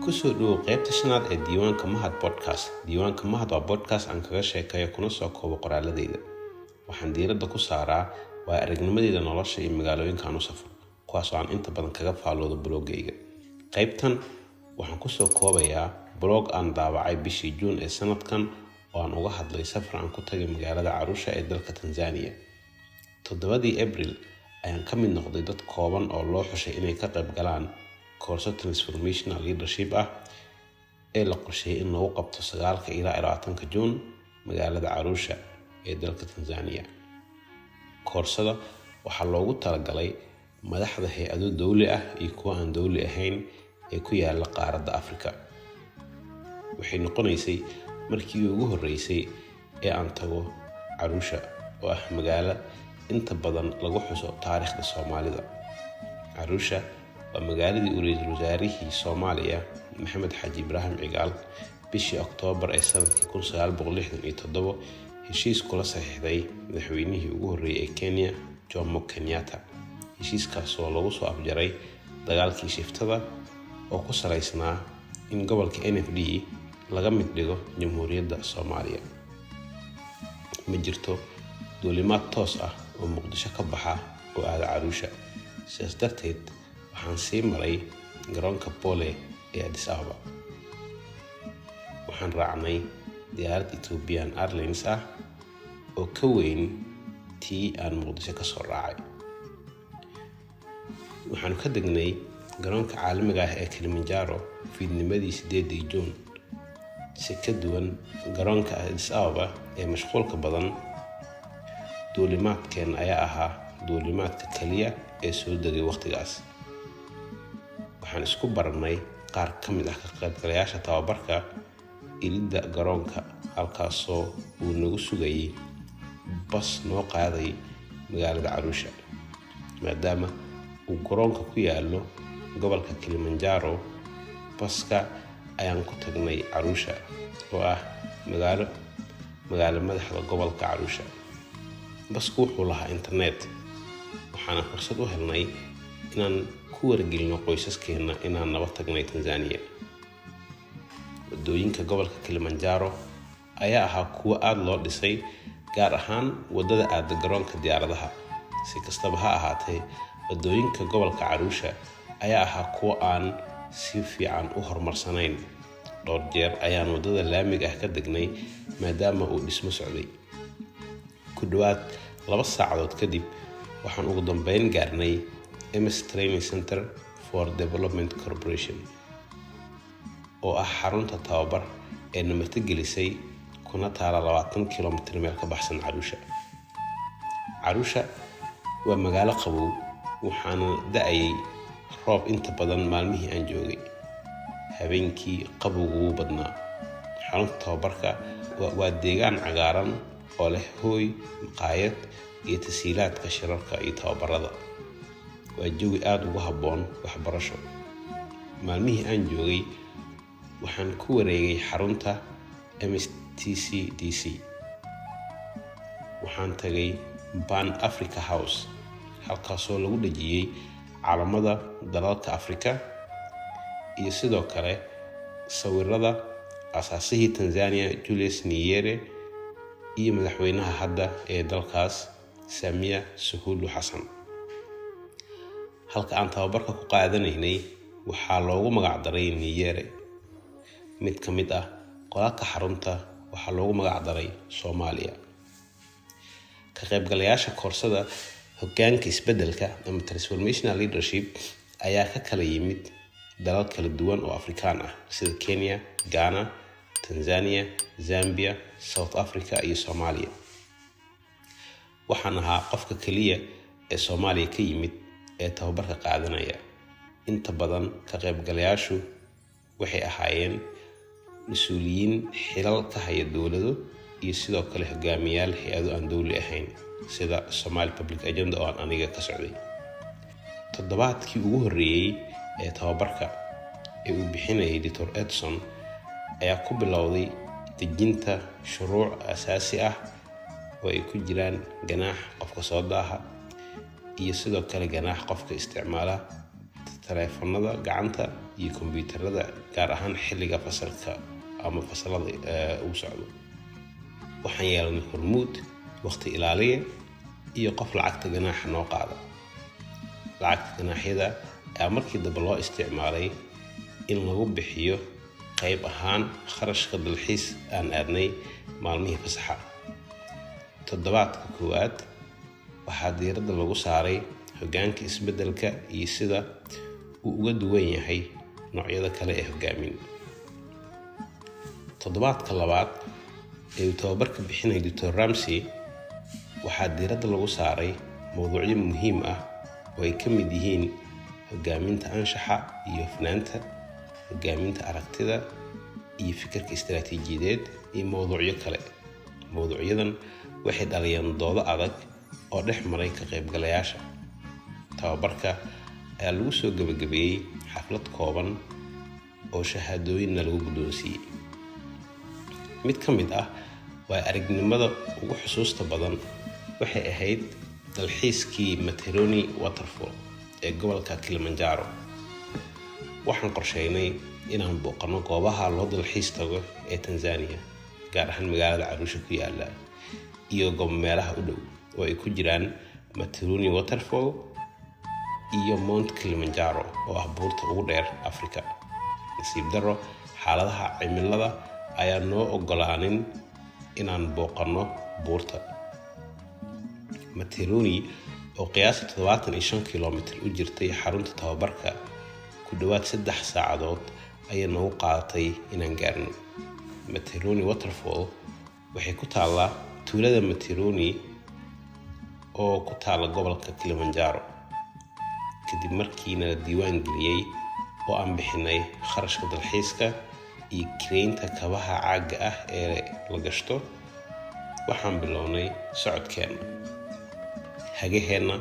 Kusoo dhowow qaybta shanaad ee Diiwaanka Mahad Podcast. Diiwaanka Mahad waa podcast aan kaga sheekeeyo kuna soo koobo qoraaladeyda. Waxaan diiradda ku saaraa waa aragnimadeyda nolosha iyo magaalooyinka aan u safro, kuwaasoo aan inta badan kaga faalloodo blogayga. Qaybtan waxaan kusoo koobayaa blog aan daabacay bishii Juun ee sanadkan oo aan uga hadlay safar aan ku tagay magaalada Caruusha ee dalka Tanzania. 7-dii Abril ayaan ka mid noqday dad kooban oo loo xushay inay ka qayb galaan koorso transformational leadership ah ee la qorsheeyay in lagu qabto 9-ka ilaa 20-ka Juun magaalada Caruusha ee dalka Tanzania. Koorsada waxaa loogu talagalay madaxda hay-ado dowli ah iyo kuwa aan dowli ahayn ee ku yaala qaaradda Afrika. Waxay noqonaysay markii ugu horreysay ee aan tago Caruusha, oo ah magaalo inta badan lagu xuso taariikhda Soomaalida. Caruusha waa magaaladii uu ra-iisul wasaarihii Soomaaliya Maxamed Xaaji Ibraahim Cigaal bishii Oktoobar ee sanadkii 1967 heshiis kula saxiixday madaxweynihii ugu horreeyay ee Kenya, Jomo Kenyatta, heshiiskaasoo lagu soo afjaray dagaalkii shiftada oo ku salaysnaa in gobolka NFD laga mid dhigo Jamhuuriyadda Soomaaliya. Ma jirto duulimaad toos ah oo Muqdisho ka baxa oo aada Caruusha, sidaas darteed waxaan sii maray garoonka Bole ee Addis Ababa. Waxaan raacnay diyaarad Ethiopian Airlines ah oo ka weyn tii aan Muqdisho ka soo raacay. Waxaanu ka degnay garoonka caalamiga ah ee Kilimanjaro fiidnimadii 8-dii Juun. Si ka duwan garoonka Addis Ababa ee mashquulka badan, duulimaadkeen ayaa ahaa duulimaadka kaliya ee soo degay waqtigaas. Waxaan isku baranay qaar ka mid ah ka qaybgalayaasha tababarka iridda garoonka, halkaasoo uu nagu sugayay bas noo qaaday magaalada Caruusha. Maadaama uu garoonka ku yaallo gobolka Kilimanjaro, baska ayaan ku tagnay Caruusha, oo ah magaalo madaxda gobolka Caruusha. Basku wuxuu lahaa internet, waxaana fursad u helnay inaan ku wargelino qoysaskeenna inaan naba tagnay Tanzania. Wadooyinka gobolka Kilimanjaro ayaa ahaa kuwo aada loo dhisay, gaar ahaan wadada aada garoonka diyaaradaha. Si kastaba ha ahaatee, wadooyinka gobolka Caruusha ayaa ahaa kuwo aan si fiican u horumarsanayn. Dhowr jeer ayaan wadada laamiga ah ka degnay maadaama uu dhismo socday. Ku dhowaad 2 saacadood kadib, waxaan ugu dambeyn gaarnay MS Training Center for Development Corporation, oo ah xarunta tababar ee na martigelisay, kuna taala 20 kilomitir meel ka baxsan Caruusha. Caruusha waa magaalo qabow, waxaana da-ayay roob inta badan maalmihii aan joogay. Habeenkii qabowgu wuu badnaa. Xarunta tababarka waa deegaan cagaaran oo leh hooy, maqaayad iyo tasiilaadka shirarka iyo tababarada. Waa jawi aada ugu habboon waxbarasho. Maalmihii aan joogay waxaan ku wareegay xarunta MSTCDC. Waxaan tagay Pan Africa House, halkaasoo lagu dhejiyey calamada dalalka Afrika iyo sidoo kale sawirada asaasihii Tanzania, Julius Nyerere, iyo madaxweynaha hadda ee dalkaas, Samia Suluhu Xasan. Halka aan tababarka ku qaadanaynay waxaa loogu magacdaray Nyerere. Mid ka mid ah qolalka xarunta waxaa loogu magacdaray Soomaaliya. Ka qaybgalayaasha koorsada hoggaanka isbeddelka ama transformational leadership ayaa ka kala yimid dalal kala duwan oo Afrikaan ah, sida Kenya, Ghana, Tanzania, Zambia, South Africa iyo Soomaaliya. Waxaan ahaa qofka keliya ee Soomaaliya ka yimid ee tababarka qaadanaya. Inta badan ka qaybgalayaashu waxay ahaayeen mas-uuliyiin xilal ka haya dowlado iyo sidoo kale hogaamiyaal hay-ado aan dowli ahayn, sida Somali Public Agenda oo aan aniga ka socday. Toddobaadkii ugu horreeyey ee tababarka ee uu bixinayay Dr Edson ayaa ku bilowday dejinta shuruuc asaasi ah oo ay ku jiraan ganaax qofka soo daaha iyo sidoo kale ganaax qofka isticmaala taleefanada gacanta. iyo kombiyuutarada, gaar ahaan xilliga fasalka ama fasalada uu socdo. Waxaan yeelanay hormuud, waqti ilaaliye iyo qof lacagta ganaaxa noo qaada. Lacagta ganaaxyada ayaa markii dambe loo isticmaalay in lagu bixiyo qayb ahaan kharashka dalxiis aan aadnay maalmihii fasaxa. Toddobaadka koowaad waxaa diiradda lagu saaray hoggaanka isbeddelka iyo sida uu uga duwan yahay noocyada kale ee hoggaamin. Toddobaadka labaad ee uu tababarka bixinayay Dr. Ramsey, waxaa diiradda lagu saaray mowduucyo muhiim ah oo ay ka mid yihiin hoggaaminta anshaxa iyo hufnaanta, hoggaaminta aragtida iyo fikirka istaraatiijiyadeed, iyo mowduucyo kale. Mowduucyadan waxay dhaliyeen doodo adag oo dhex maray ka qaybgalayaasha. Tababarka ayaa lagu soo gabagabeeyey xaflad kooban oo shahaadooyinna lagu guddoonsiiyey. Mid ka mid ah waa aragnimada ugu xusuusta badan waxay ahayd dalxiiskii Materuni Waterfall ee gobolka Kilimanjaro. Waxaan qorsheynay inaan booqanno goobaha loo dalxiis tago ee Tanzania, gaar ahaan magaalada Caruusha ku yaala iyo meelaha u dhow oo ay ku jiraan Materuni Waterfall iyo Mount Kilimanjaro oo ah buurta ugu dheer Afrika. Nasiib darro, xaaladaha cimilada ayaa noo ogolaanin inaan booqanno buurta. Materuni oo qiyaastii 75 kilomitir u jirtay xarunta tababarka, ku dhowaad 3 saacadood ayay nagu qaadatay inaan gaarno. Materuni Waterfall waxay ku taallaa tuulada Materuni oo ku taalla gobolka Kilimanjaro. Kadib markii nala diiwaan geliyey oo aan bixinay kharashka dalxiiska iyo kireynta kabaha caagga ah ee la gashto, waxaan bilownay socodkeenna. Hagaheenna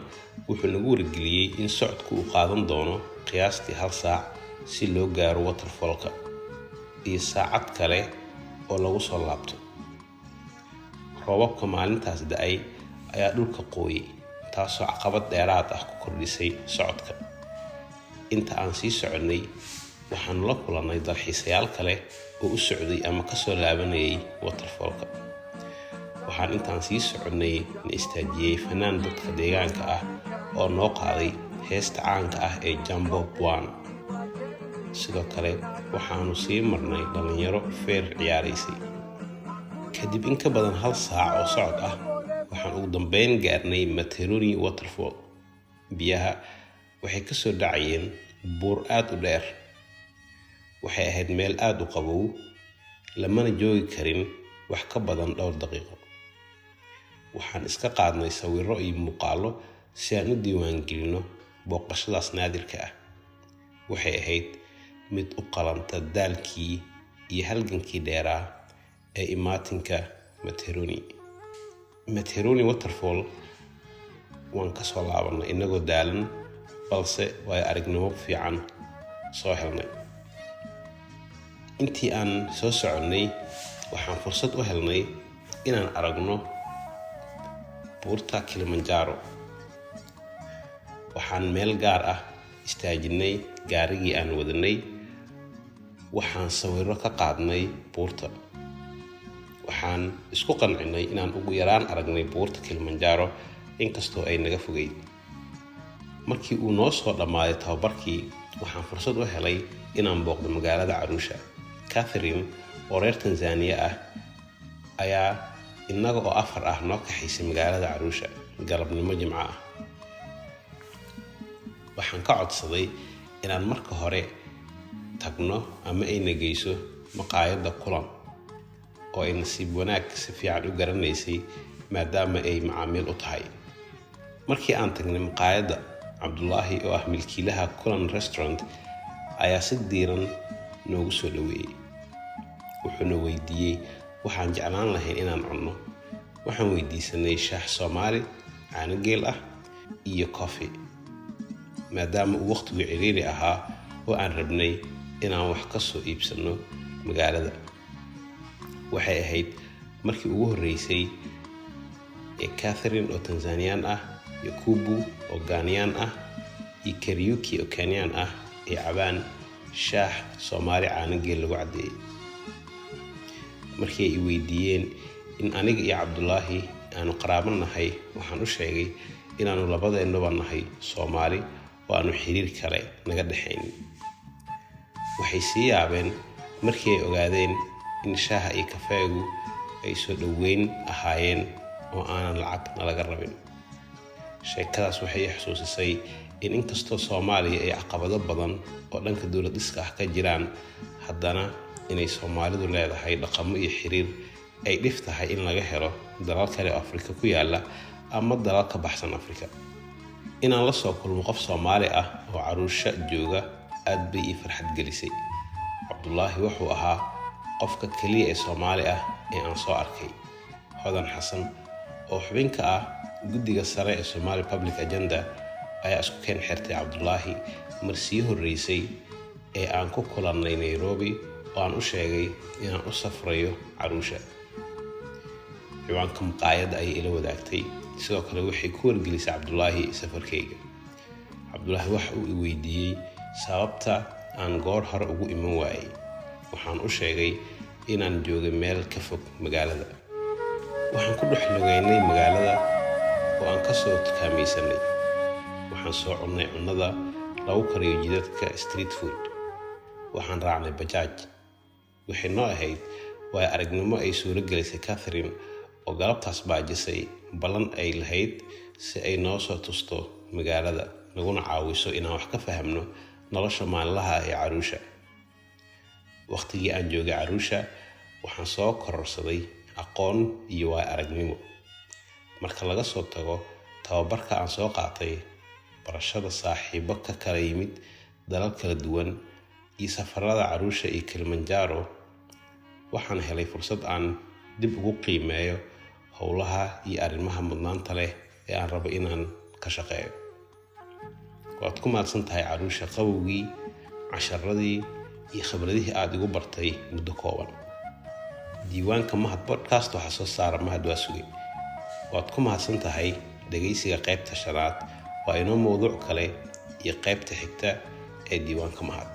wuxuu nagu wargeliyey in socodku uu qaadan doono qiyaastii hal saac si loo gaaro waterfallka iyo saacad kale oo lagu soo laabto. Roobabka maalintaas da'ay ayaa dhulka qooyay, taasoo caqabad dheeraad ah ku kordhisay socodka. Inta aan sii soconnay, waxaanu la kulannay dalxiisayaal kale oo u socday ama kasoo laabanayay waterfallka. Waxaan intaan sii soconnay na istaajiyey fanaan dadka deegaanka ah oo noo qaaday heesta caanka ah ee Jambo Bwana. Sidoo kale waxaanu sii marnay dhallinyaro feer ciyaaraysay. Kadib in ka badan hal saac oo socod ah, waxaan ugu dambeyn gaarnay Materuni Waterfall. Biyaha waxay kasoo dhacayeen buur aada u dheer. Waxay ahayd meel aada u qabow, lamana joogi karin wax ka badan dhowr daqiiqo. Waxaan iska qaadnay sawirro iyo muuqaallo si aan u diiwaangelino booqashadaas naadirka ah. Waxay ahayd mid u qalanta daalkii iyo halgankii dheeraa ee imaatinka Materuni. Materuni Waterfall waan kasoo laabanay inagoo daalan, balse waayo aragnimo fiican soo helnay. Intii aan soo soconnay, waxaan fursad u helnay inaan aragno buurta Kilimanjaro. Waxaan meel gaar ah istaajinay gaarigii aan wadanay. Waxaan sawirro ka qaadnay buurta. Waxaan isku qancinay inaan ugu yaraan aragnay buurta Kilimanjaro, inkastoo ay naga fogeyd. Markii uu noo soo dhammaaday tababarkii, waxaan fursad u helay inaan booqdo magaalada Caruusha. Catherine oo reer Tanzaniya ah ayaa innaga oo afar ah noo kaxaysay magaalada Caruusha galabnimo Jimco ah. Waxaan ka codsaday inaan marka hore tagno ama ayna geyso maqaayadda Kulan oo ay nasiib wanaag si fiican u garanaysay, maadaama ay macaamiil u tahay. Markii aan tagnay maqaayadda, Cabdulaahi oo ah milkiilaha Kulan Restaurant ayaa si diiran noogu soo dhoweeyey. Wuxuuna weydiiyey waxaan jeclaan lahayn inaan cunno. Waxaan weydiisanay shaah Soomaali, caano geel ah iyo coffee, maadaama uu waqtigu ciriiri ahaa oo aan rabnay inaan wax ka soo iibsanno magaalada. Waxay ahayd markii ugu horreysay ee Catherine oo Tanzaniyaan ah, Yakubu oo Gaaniyaan ah iyo Kariuki oo Kenyaan ah ay cabaan. Shaah Soomaali caano geel lagu caddeeyey. Markii ay i weydiiyeen in aniga iyo Cabdulaahi aanu qaraabo nahay, waxaan u sheegay inaannu labadeennuba nahay Soomaali oo aanu xiriir kale naga dhexaynin. Waxay sii yaabeen markii ay ogaadeen in shaaha iyo kafeegu ay soo dhoweyn ahaayeen oo aanan lacag nalaga rabin. Sheekadaas waxay i xusuusisay in inkastoo Soomaaliya ay caqabado badan oo dhanka dowlad dhiska ah ka jiraan, haddana inay Soomaalidu leedahay dhaqamo iyo xiriir ay dhif tahay in laga helo dalal kale oo Afrika ku yaala ama dalal ka baxsan Afrika. Inaan la soo kulmo qof Soomaali ah oo Caruusha jooga aad bay ii farxad gelisay. Cabdulaahi wuxuu ahaa qofka keliya ee Soomaali ah ee aan soo arkay. Hodan Xasan oo xubin ka ah guddiga sare ee Somali Public Agenda ayaa isku keen xirtay Cabdulaahi mar sii horreysay ee aan ku kulannay Nairobi oo aan u sheegay inaan u safrayo Caruusha. Ciwaanka maqaayadda ayay ila wadaagtay, sidoo kale waxay ku wargelisay Cabdulaahi safarkayga. Cabdulaahi waxa uu i weydiiyey sababta aan goor hore ugu iman waayey. Waxaan u sheegay inaan joogay meel ka fog magaalada. Waxaan ku dhex lugeynay magaalada oo aan kasoo tukaamaysanay. Waxaan soo cunnay cunnada lagu kariyo jidadka, street food. Waxaan raacnay bajaaj. Waxay noo ahayd waayo aragnimo ay suuro gelisay Catherine oo galabtaas baajisay ballan ay lahayd si ay noo soo tusto magaalada, naguna caawiso inaan wax ka fahamno nolosha maalinlaha ah ee Caruusha. Waqtigii aan joogay Caruusha waxaan soo kororsaday aqoon iyo waayo aragnimo. Marka laga soo tago tababarka aan soo qaatay, barashada saaxiibo ka kala yimid dalal kala duwan iyo safarada Caruusha iyo Kilimanjaro, waxaan helay fursad aan dib ugu qiimeeyo howlaha iyo arrimaha mudnaanta leh ee aan rabo inaan ka shaqeeyo. Waad ku mahadsan tahay, Caruusha, qabowgii, casharadii iyo khibradihii aada igu bartay muddo kooban. Diiwaanka Mahad Podcast waxaa soo saara Mahad Waasuge. Waad ku mahadsan tahay dhegaysiga qaybta shanaad. Waa inoo mowduuc kale iyo qaybta xigta ee Diiwaanka Mahad.